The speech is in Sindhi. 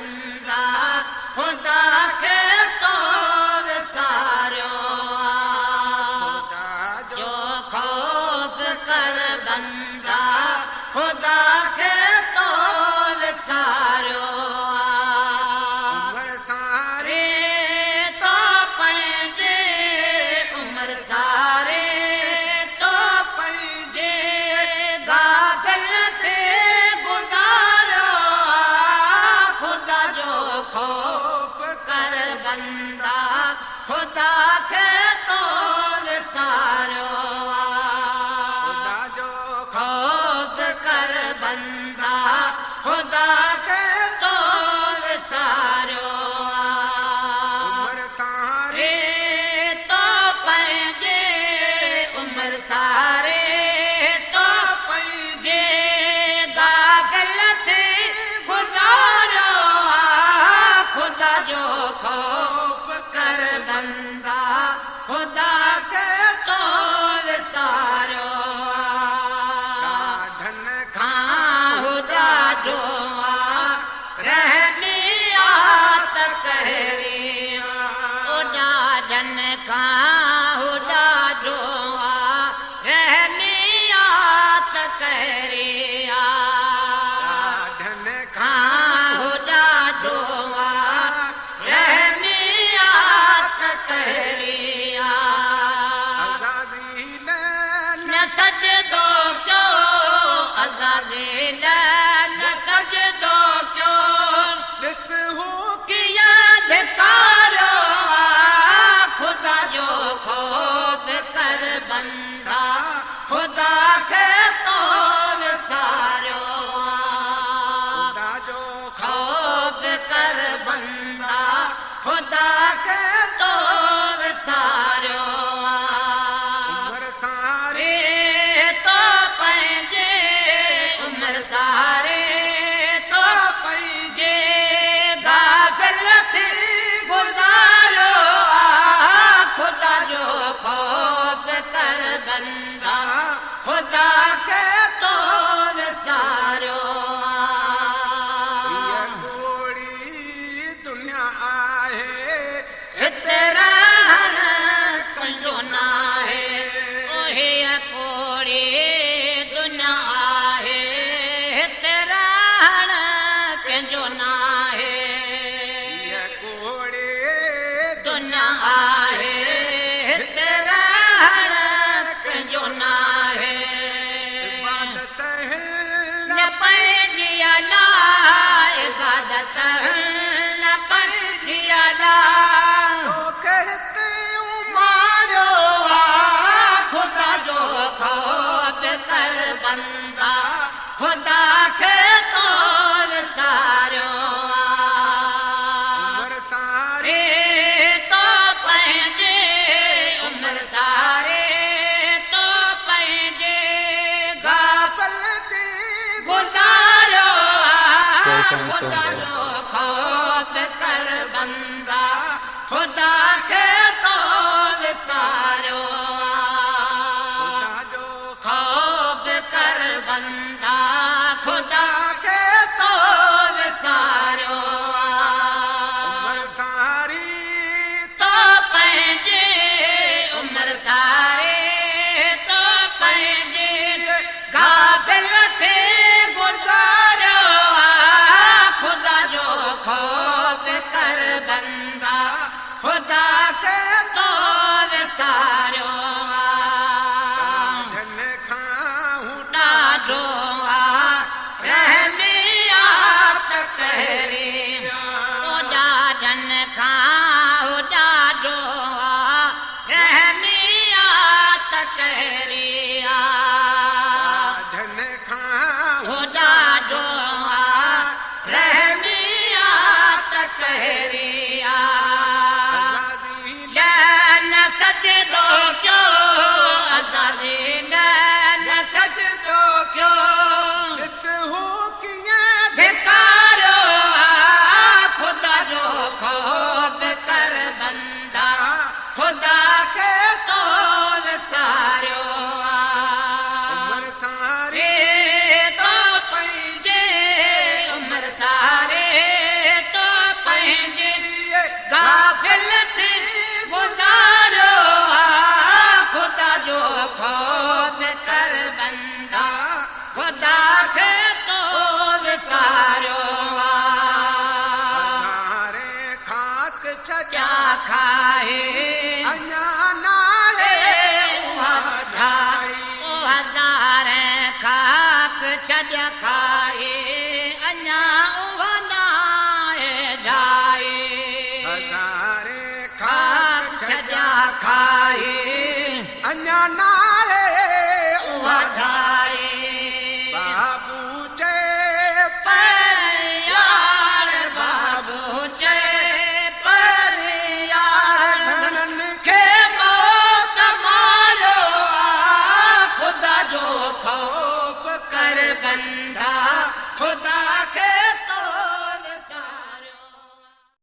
بندا خدا کي تو وساريو آ. خدا جو خوف ڪر بندا خدا کي تو وساريو آ. عمر ساري تو پنهنجي عمر ساري تو پنهنجي غافل ٿي گذاريو آ. خدا جو خوف ڪر بندا خدا کي تو وساريو آ. خدا جو خوف ڪر بندا خدا کي تو وساريو آ. عمر ساري تو پنهنجي عمر ساري تو پنهنجي غافل ٿي گذاريو آ. خدا جو خوف ڪر بندا خدا کي تو وساريو آ. ڏاڍن کان ڏاڍو آ رحمي آ ته ڪهڙي او ڏاڍن کان ڏاڍو آ رحمي آ ته ڪهڙي آ. ڏاڍن کان ڏاڍو آ رحمي آ ته ڪهڙي آ. عزازيل نه سجدو ڪيو عزازيل نه سجدو ڪيو ڏس هو ڪيئن ڌڪاريو آ. خدا جو خوف ڪر بندا خدا کي تو وساريو آ. خدا جو خوف ڪر بندا خدا کي تو وساريو آ. عمر ساري تو پنهنجي عمر ساري تو پنهنجي غافل ٿي گذاريو آ. خدا جو خوف ڪر بندا خدا کي تو وساريو آ. هيءَ ڪوڙي دنيا آهي هتي رهڻ ڪنهن جو ناهي. او هيءَ ڪوڙي دنيا آهي هتي رهڻ ڪنهن جو ناهي. هيءَ ڪوڙي دنيا آهي هتي رهڻ ڪنهن جو ناهي. عبادت نه پنهنجي الله عبادت نه پنهنجي الله توکي هتي اماڻيو آ. خدا جو خوف ڪر بندا خدا کي تو وساريو آ. عمر ساري تو پنهنجي عمر ساري تو پنهنجي غافل ٿي گذاريو آ. Station خدا Sunset. جو خوف ڪر بندا خدا کي تو وساريو آ. خدا جو خوف ڪر بندا خدا کي تو وساريو آ. عمر ساري تو پنهنجي عمر ساري تو پنهنجي غافل ٿي گذاريو آ. خدا جو خوف ڪر بندا خدا کي کائي، اڃا ناهي اها ڍائي. او هزارين خاڪ ڇڏيا کائي، اڃا اها ناهي ڍائي. هزارين خاڪ ڇڏيا کائي،